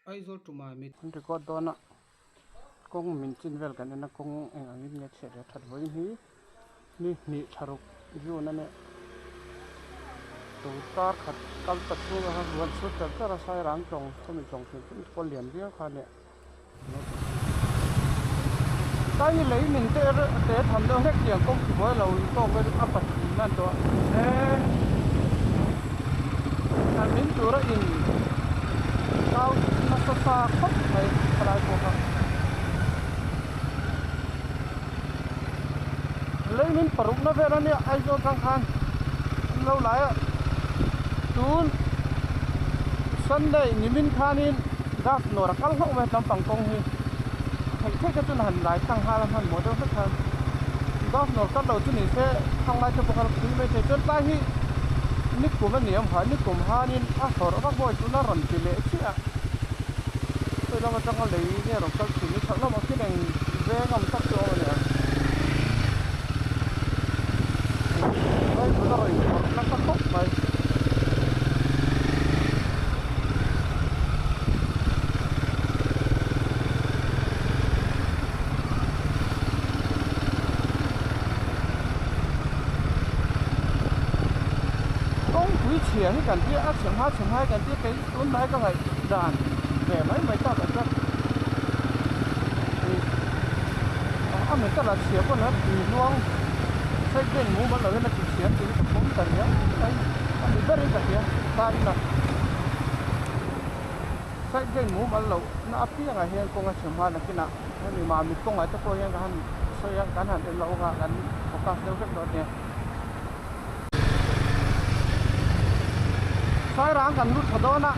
Aizawl to Mamit. An record dawn a, kawng min chin vel kan en a, kawng eng angin nge chhiat leh that vawiin hi ni hnih thlaruk June a nia. Tun kar khat kal ta chhung a ruan chhut char char a Sairang tawng chumi tawng hrim hrim te pawh lian viau kha a nia. Tlai hi lei min te te tham deuh hlek tiang kawng tibuai lo tawk vel a pathum nan tawh a e min tura in kau nasa sa khawp mai khalai pawh kha lei min paruk na vel ania Aizawl tang khan an lo lai a tun Sunday nimin khanin gas nawr a kal hlauh mai a tlampang kawng hi theih theih te chuan han lai thlang nghal a hmanhmawh deuh hlek khan gas nawr kal lo chu ni se thlang lai te pawh kha pui mai thei chuan tlai hi nikum a ni awm ha nikum hanin a hawrh vak mawi tuna rawn ti leh chiah a sawi lam atanga lei nge rawn kal thin hi chhak lamah khian eng veng awm tak chu a awm a ni ang a rawn inhawrh nasa khawp mai. Kawngpui chhia hi kan tia a chhe hma chhe hma hi kan tia kei tun lai ka ngaih dan ve mai mai tak ah chuan a metal ah chhia pawh ni a tui hnuang side drain mumal lo hian a ti chhia tih hi ka pawm ta riau mai a ni berin ka hria ta ila side drain mumal loh na apiangah hian kawng a chhe hma nakinah hemi mahni kawngah te pawh hian ka han sawi a kan han en loh kha kan focus deuh vek dawn nia. Sairang kan lut tha dawn a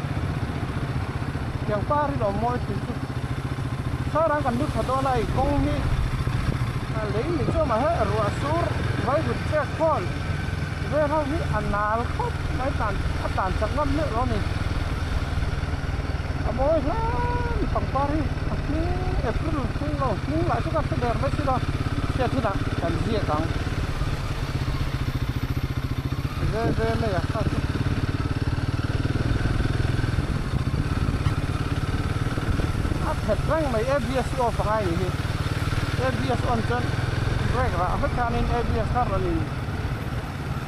tiang par hi lo mawi thin chu Sairang kan lut tha dawn a hei kawng hi a lei ni chu mah he ruah sur vai vut chek khawn vel ho hi a nal khawp mai tan a tan chak ngam meuh lo a ni a mawi hle a ni pangpar hi a hming April hming lo hming lah chu ka hre der mai si lo hriat hunah kan ziak ang. Ve ve mai a kha chu. A phet reng mai ABS hi off a ngai ni hi. ABS on chuan brake rah vek khanin ABS kha rawn in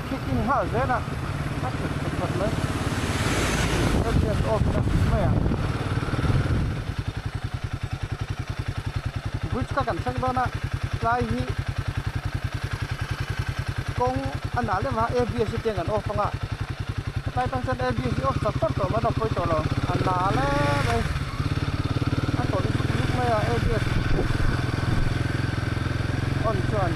kick in nghal zel a, a phet phet phet mai. ABS off na mai a. Bridge kha kan thleng dawn a tlai hi kawng a nah lem a abs hi tiang kan off anga tlai tang chuan abs hi off chap chap tawh mai a pawi tawh lo a na le mai a tawlh zuk zuk mai a abs on chuan.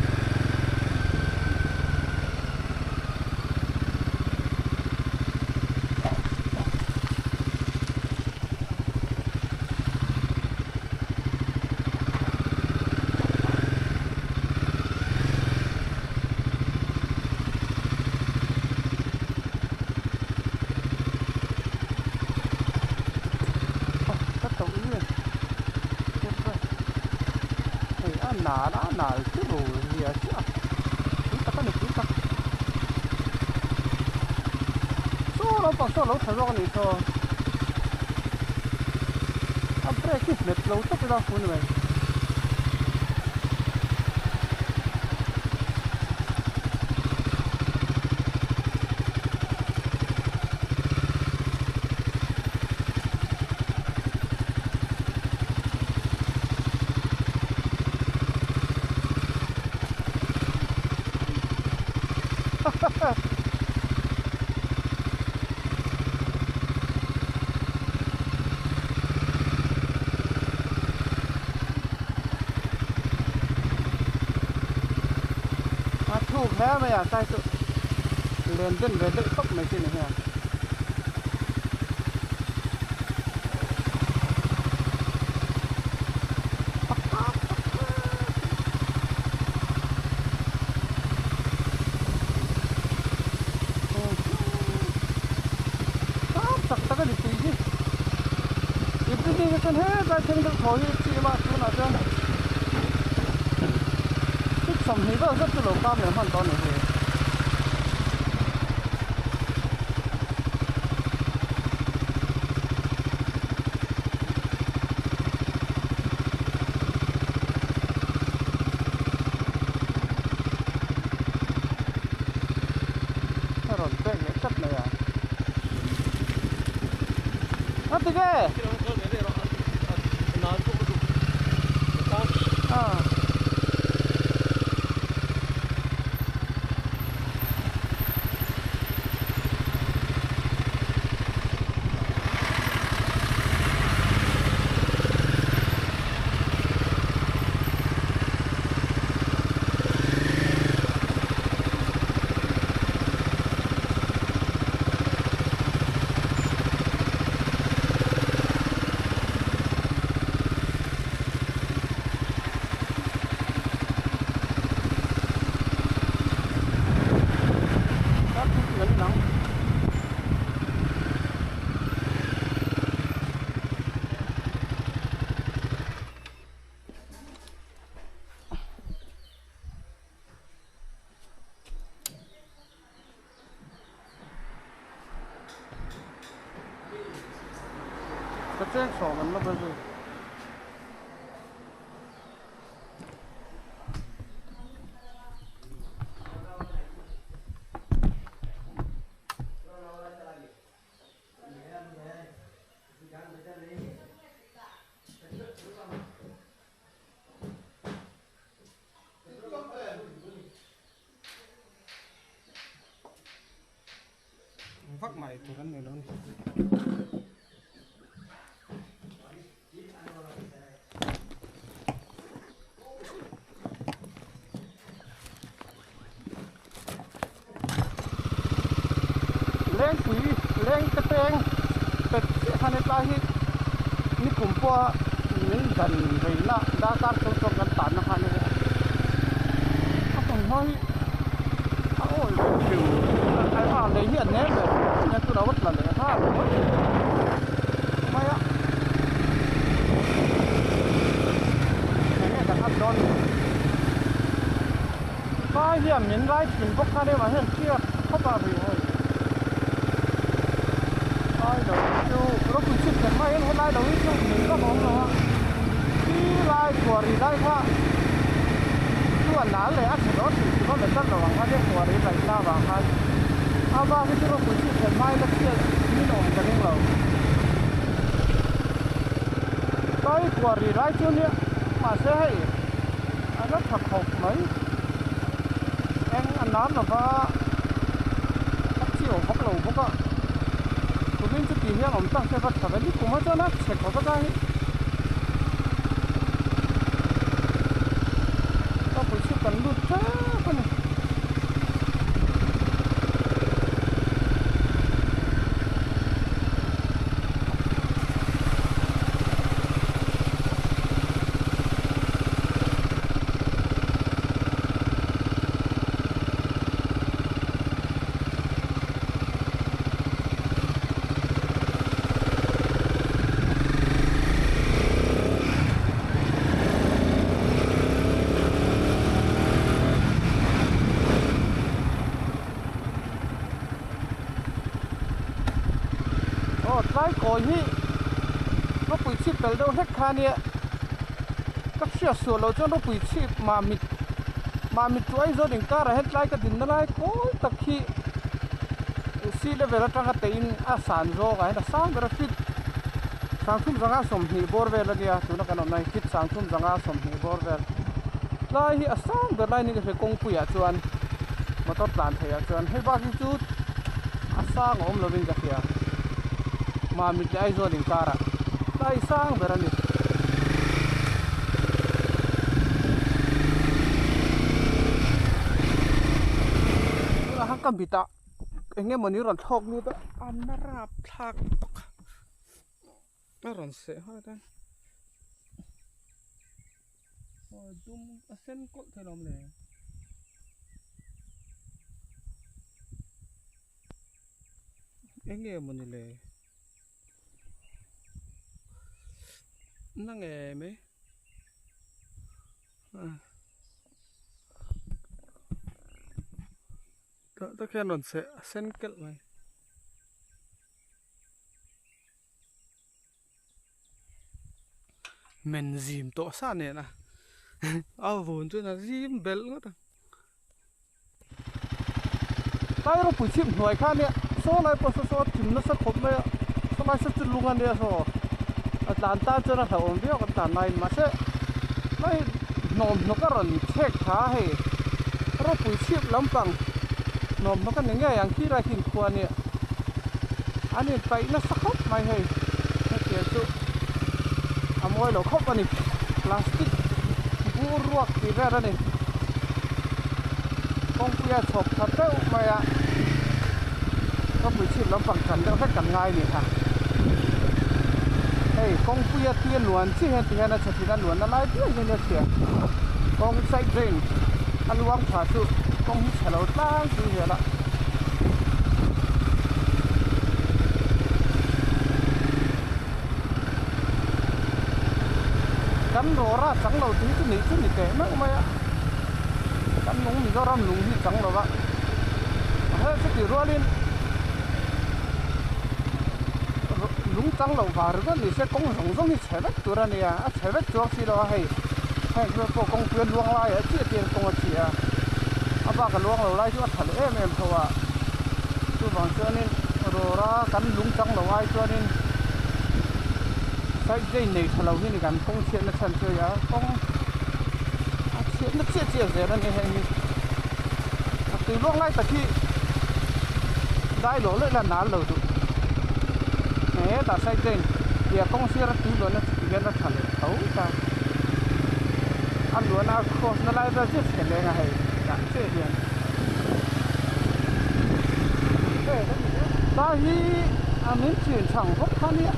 Hei a nal a nal chu ro zia chiah a tui tak a ni tui tak saw lampang saw a lo tha zawk a nih saw. A brake hi nghet lo tawp ila a ni mai. A thuk hle mai a sai chu len den ve deuh tawp mai chi ni hian. Tam tak tak a ni tui hi inrinni te chuan helai thleng deuh thaw hi chi ema tunah chuan six 20 vel zet chu lo kam leh hman tawh a ni hei. Ka ti nge? Ah. Ka cheng sawm an la be zui. Vak mai tur an nei lo a ni. Lengpui leng te peng pet chiah khan hetlai hi nikum pawha min dan veina darkar chhung chuan kan tanna khan a nia a thawmhnaw hi a awi ve chiu a lei hi a nem ve nia chu lo va tla leh nghal mai a enge kan up dawn ni. Vai hian min lai thin bawk kha nia hian hriat khawp a ri hei lai lo hi chu ropui chhip kher mai hian helai lo hi chu min vak a awm lo a khi lai khuar ri lai kha chu a nal leh a chhe dawn tih chu ka metal lo ang kha nia khuar ri laih na vang khan a bak hi chu ropui chhip kher mai la chhiat min awm ka ring lo lai khuar ri lai chu nia mahse hei. A la tha khawp mai. Eng a nar lova a chiau vak lo bawk a. Tumin chu tih hian awm tak se va tha ve ni kum a chuan a chhe khawp a ta hi. Ka pawisa kan lut tep a ni. Aw tlai kawi hi ropui chhip pel deuh hlek kha ania ka hriat suah loh chuan ropui chhip mahmit mahmit chu Aizawl inkar ah hian tlai ka dinna lai kawi tak hi sea level atanga teihin a san zawk ah hian a sang ber a feet sangthum zanga sawmhnih bawr vel ania tuna kan awmna hi feet sangthum zanga sawmhnih bawr vel tlai hi a sang ber lai niin ka hria kawngpui ah chuan motor tlan theih ah chuan hei bak hi chu a sang a awm lovin ka hria Mamit leh Aizawl inkarah tlai sang ber a ni. Tunah khan ka mitah eng emawni rawn thlawk lut a a na rap thlak tawk a rawn seh nghal a aw dum a sen kawlh thei lo awm le. Eng nge mawni le na nge mai tah tak hian rawn cheh a sen kelh mai. Men zim tawh sa nen a a vun chuan a zim belh ngawt a. Tlai ropui chhip hnuai kha nia saw lai pawh saw saw thim nasa khawp mai a. Sawlai saw chu lung a nia saw a tlan tan chuan a hlauhawm viau kan tlan laiin mahse hei hnawm hnawk a rawn chhek thla a hei ropui chhip lampang hnawm hnawk a ni ngei ang khi lai khi inkhua ania an inpaih nasa khawp mai hei hetiang chu a mawi lo khawp a ni plastic bur ruak tih vel a ni kawngpui a chhawp tha deuh mai a khawpui chhip lampang tan deuh hlek kan ngai ni kha hei kawngpuia tui a luan chiah hian tihian a chhe thin a luanna lai piang hian a chhia kawng side drain a luang tha chu kawng hi chhe lo tlangpui zel a. Kan rawra chang lo tih chu nih chu ni teh meuh mai a kan lung Mizoram lung hi chang lo va he chutih rualin lung chang loh vang ringawt ni se kawng zawng zawng hi chhe vek tur a ni a a chhe vek chuang si lo a hei heng chu pawh kawngpui a luang lai ah chiah chiah kawng a chhia a bak a luang lo lai chu a tha leh em em tho a chuvang chuanin rawra kan lung chang lo ai chuanin side drain nei tha lo hi ni kan kawng chhiatna chhan chu a ni a kawng a chhiatna chiah chiah zel a ni heng hi a tui luang lai tak hi dai lawh leh la nal lo duh hetah side drain tia kawng sira tui luahna chu ti hian a tha leh tho ta a luahna a cross na lai vel chiah chhe leng a hei tah chiah hian ta hi a min chin chhang bawk kha nia.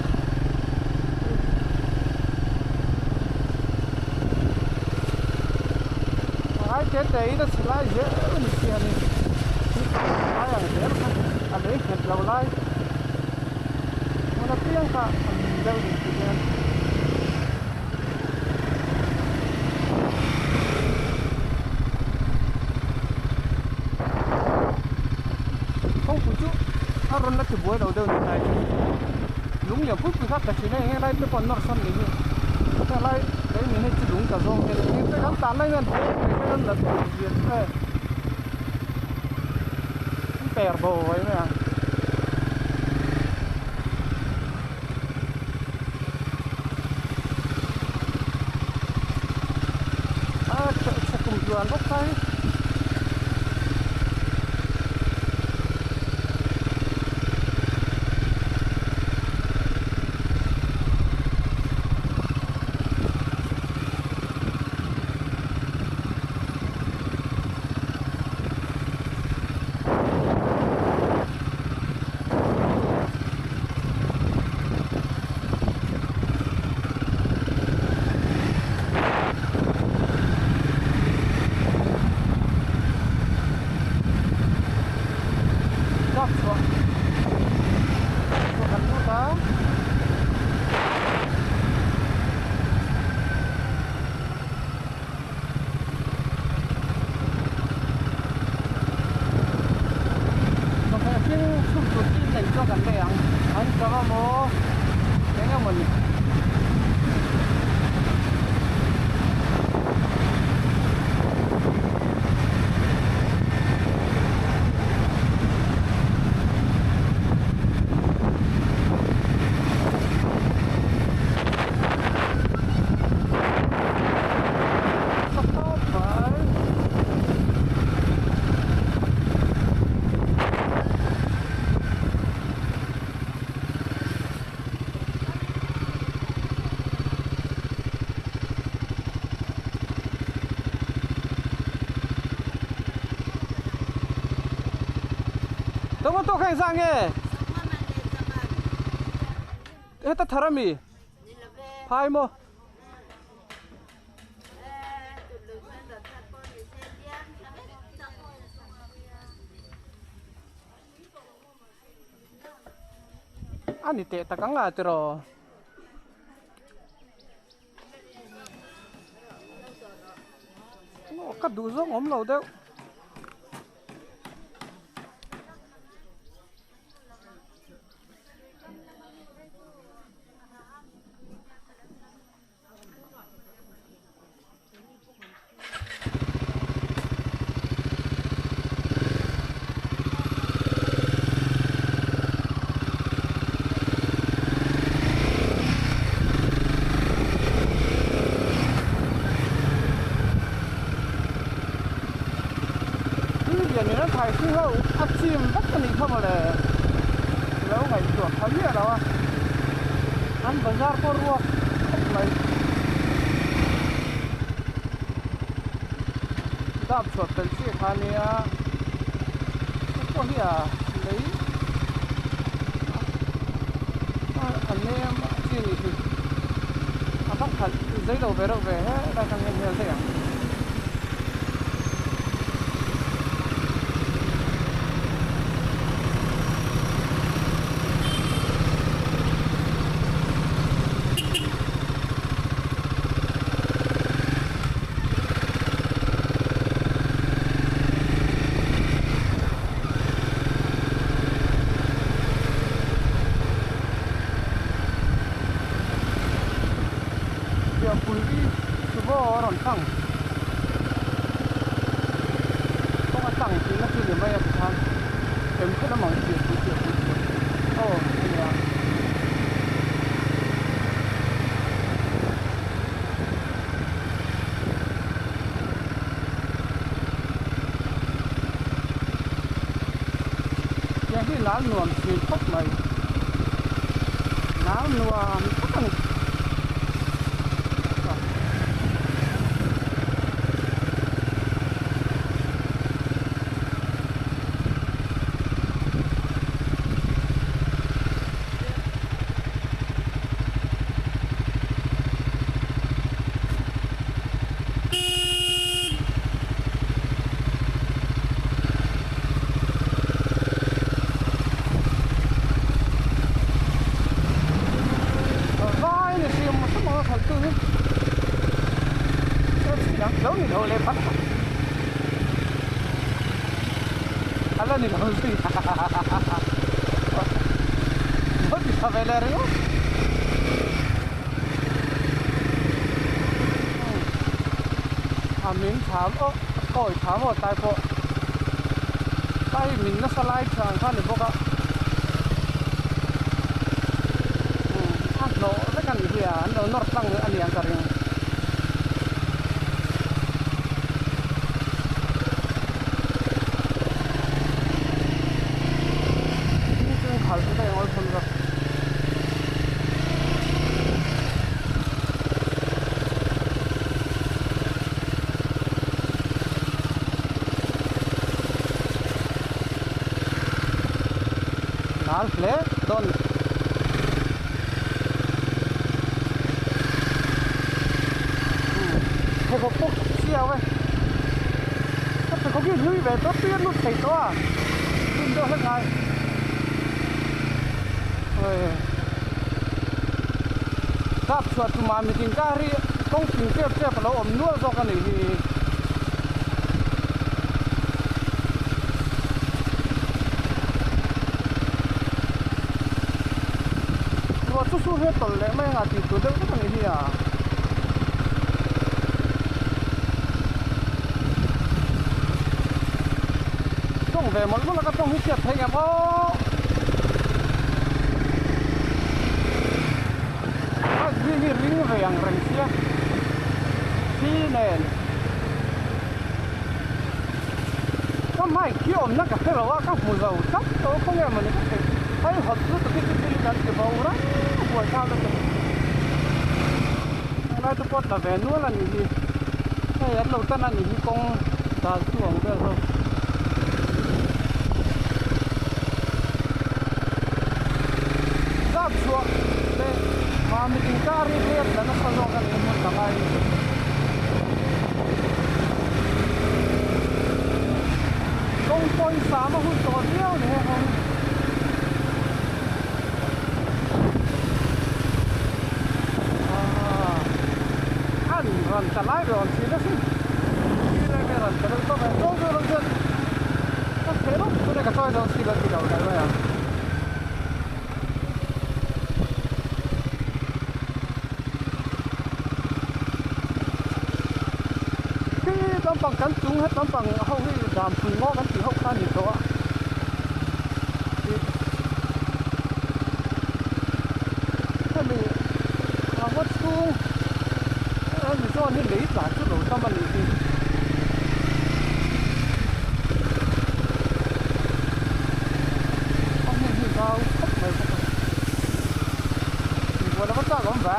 Ngai te te in a chhe lai zel a ni si a ni lai ang zel kha a lei nghet lo lai hmun apiang kha a hlim deuh ni ti hian. Kawngpui chu a rawn la ti buai lo deuh ni hnai chu lung lian pui pui kha tla thin a heng lai te pawh an nawr sawn ni hi heng lai lei min hei chu lung ta zawng hian heng te kan tan lai hian hle mai hian an la lian em an per bo mai mai ang. A chhe kum tluan bawk kha hi. Kap chhuah chhuah kan lut a. Chawhmeh hring chhun tur chi nei chu kan lei ang an chang a maw eng emaw ni. Tomato kha engzah nge? Heta thar ami? Phai maw? A ni teh tak ang a tiraw. Ka duh zawng awm lo deuh. Thlai hring ho a chim vek a nih kha mawle. Lo ngaihtuah tha miah lo a. An bazar pawh ruak khawp mai. Dap chhuah pel chiah kha nia. Hei pawh hi a lei a nem chi a nih hi. A va khalh zei lo ve reuh ve he lai khan hian hmel daih ang. Piahpui hi subo a rawn tlang kawng a tlang tihna chu ni mai a tikhan em khaw lam ang piahpui piahpui chu aw a nia. Tiang hi nal nuam thin khawp mai nal nuam tak a ni. Vai ni hrim hrim ang a khalh tu hi lo ni lo leh phak a la ni lo zui lo ti tha ve leh ringawt. A min tham aw a kawi tham aw tlai pawh tlai min nasa lai tha ang kha a ni bawk a a hnawh vek a nih hi a an lo nawr tlang a ni ang ka ring. Nal hle dawn pheikhawk pawh chiau e ka pheikhawk hi hlui ve tawp tui a lut thei tawh a rin deuh hlek ngai Kap chhuah tumah mitin kar hi kawng thing chep chep a lo awm nual zawk a nih hi. Ruah chu sur hi a tawlh leh mai anga tih tur deuh vek a nih hi a. Tawng ve mawlh mawlh a ka tawng hi chhiat thei ngem aw. Bike hi hi ring ve ang reng sia thi nen ka mic hi awmna ka hre lo a ka hmu zo tlat tawh a khawnge mawni ka theih hei hawt lutuk hi chu thil kan ti bo rang buai thlak lutuk helai te pawh tla ve nual a nih hi hei an lo tan a nih hi kawng dal chu ang vel ho. Zap chhuah leh Mami inkar hi hriat la nasa zawk a ni hmun dang ai. Kawng pawisa a hun tawh viau ni he hawng. An rawn ta lai rawn thin asin. Thil enge rawn ta deuh tawp e. Chawi zawh loh chuan ka theh lawk tuna ka chawi dawn si lo ti lo daih mai ang. Khi lampang kan chung het lampang ho hi dampui ngaw kan tih ho kha a ni tawh a. Hemi a ngaw chhung hemi zawn hi lei tla chu lo tam a nih hi. Bual a va chak awm ve.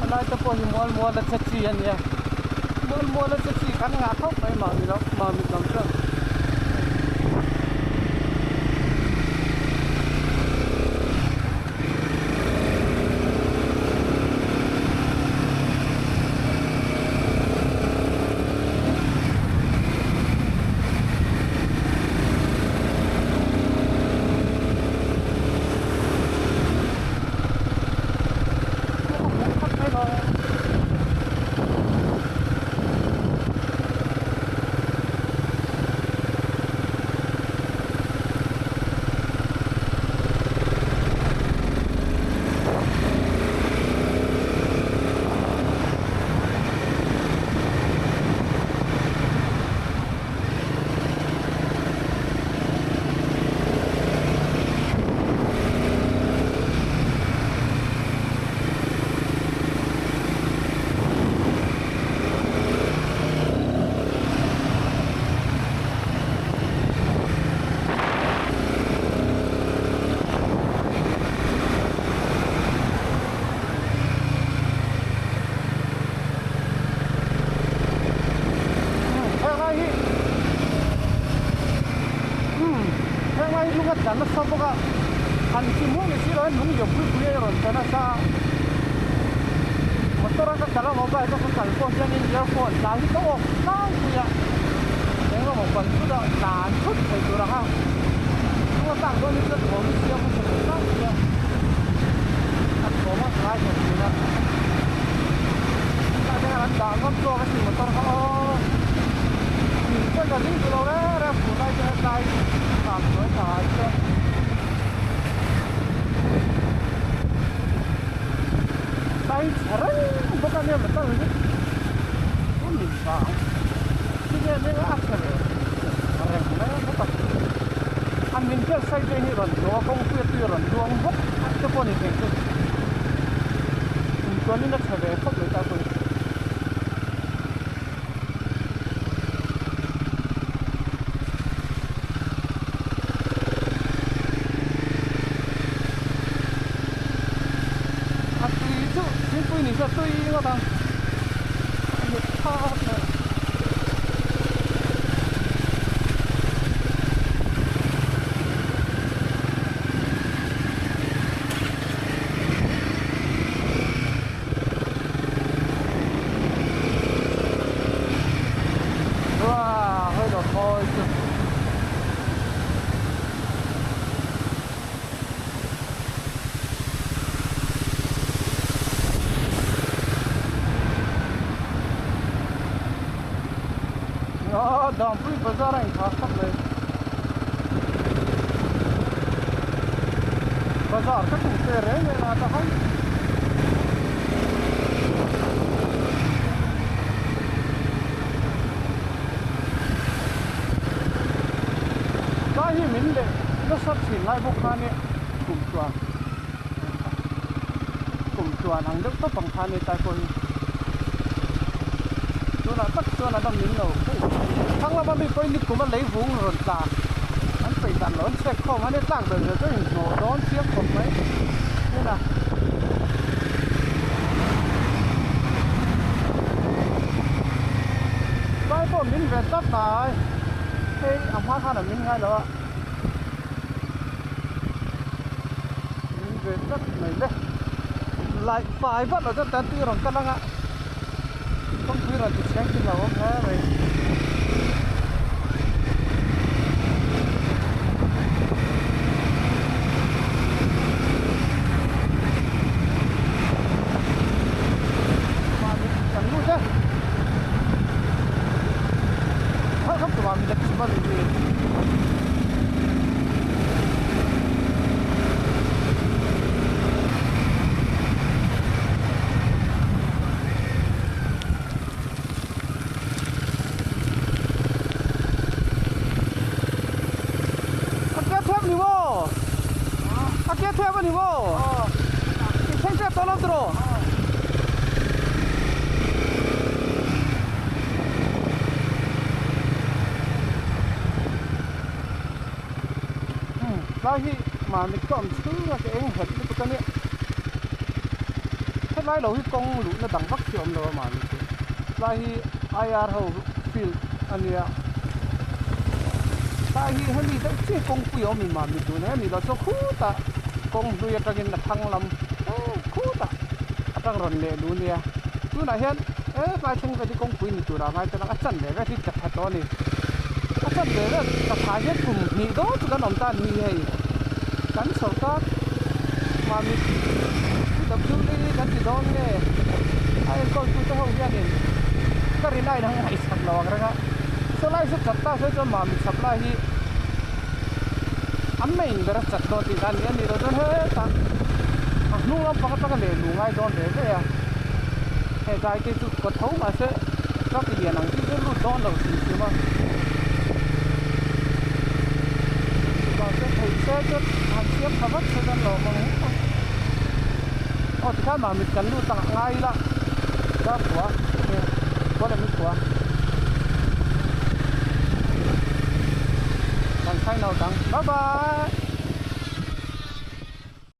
A lai te pawh hi mual mual a che chi a nia mual mual a che chi kan ngah khawp mai mahni lo mahni lam chuan. Heng lai hi umm heng lai hi lung a tlan nasa bawk a han chi muang ni si lo hian lung lian pui pui a rawn tlan nasa a motor a ka kal a mobile ka kal pawh hianin earphone tlan hi ka off tlangpui a eng emaw pan thut a tlan thut thei tur ang a lung a tlak dawn hi chuan thawm hi siam hmasa thei tlangpui a a thawm a ngai thei thin a tunah te hian an dah ngam zawk asin motor kha aw thing pawh ka ring duh lo reng reng fur lai te tlai kang hnuai tah ah chuan. Tlai chhe reng bawk a nia metal hi chu min vang chu nge nia a chhe ve reng mai a bawk a a min hian side te hi rawn hnawh a kawngpui a tui a rawn luang bawk a te pawh a ni thei chu kumtluanin a chhe ve khawp mai ta pawh hi. A tui chu thingpui ni se tui ngawt ang a nghet thak mai. Wow, hơi đột thôi chứ. Đó, đòn pui bazar anh khá khắpเลย Bazar ka tum te reng reng a ta han. Tlai hi min leh nasa thin lai bawk kha nia kum tluan kum tluan ang deuh tawp ang kha nia tlai pawh hi tunah tak chuan a la min lo thlang lama mi pawhin ni kum a lei vung rawn tla an peih dan lo an chhek khawm a nia tlak ber ber chu a inhnawh dawn chiang khawp mai nia. Tlai pawh min ve tlat mai hei a hma khan a min ngai lo a min ve tlat mai le laih fai vat lo chuan tan tui rawn kal ang a kawngpui rawn ti chheng thin lo awm hle mai. Kan lut e. Welcome to Mami Lakshman A ke thep ni maw? A ke thep a ni maw? I thleng tep tawh lo tiraw? Tlai hi Mamit ka awm chhung a ka eng helh lutuk a nia. Helai lo hi kawng luhna dang vak hi a awm lo a Mamit hi. Tlai hi IR ho field a nia. Tlai hi hemi deuh chiah kawngpui a awm in Mamit duh nei a nih loh chuan khutah kawng hlui atangin a thlang lam khutah atang rawn leh luh a nia. Tunah hian he tlai thleng vel hi kawngpui ni turah ngai chuan a chan ve vel hi tla tha tawh a ni. A chan ve vel tla tha hian kum hnih dawn chu kan awm ta a ni hei. Kan sawrkar mahni PWD kan ti dawn nge a enkawl tute ho hianin ka rin aiin an ngaihsak lo ang reng a. Sawlai chu chat ta se chuan mahni supply hi an main ber a chat dawn tih dan a ni a nih loh chuan hetah a hnung lampang atanga lehlu ngai dawn ve ve a hei gai te chu ka tho mahse truck lian ang chi chu lut dawn lo hrim hrim a mahse theih se chu han siam tha vat se chuan lawm ang aw tikhan mah mit kan lut ang ngai ila dar kua kua leh mit kua. Kan sign out ang bye bye.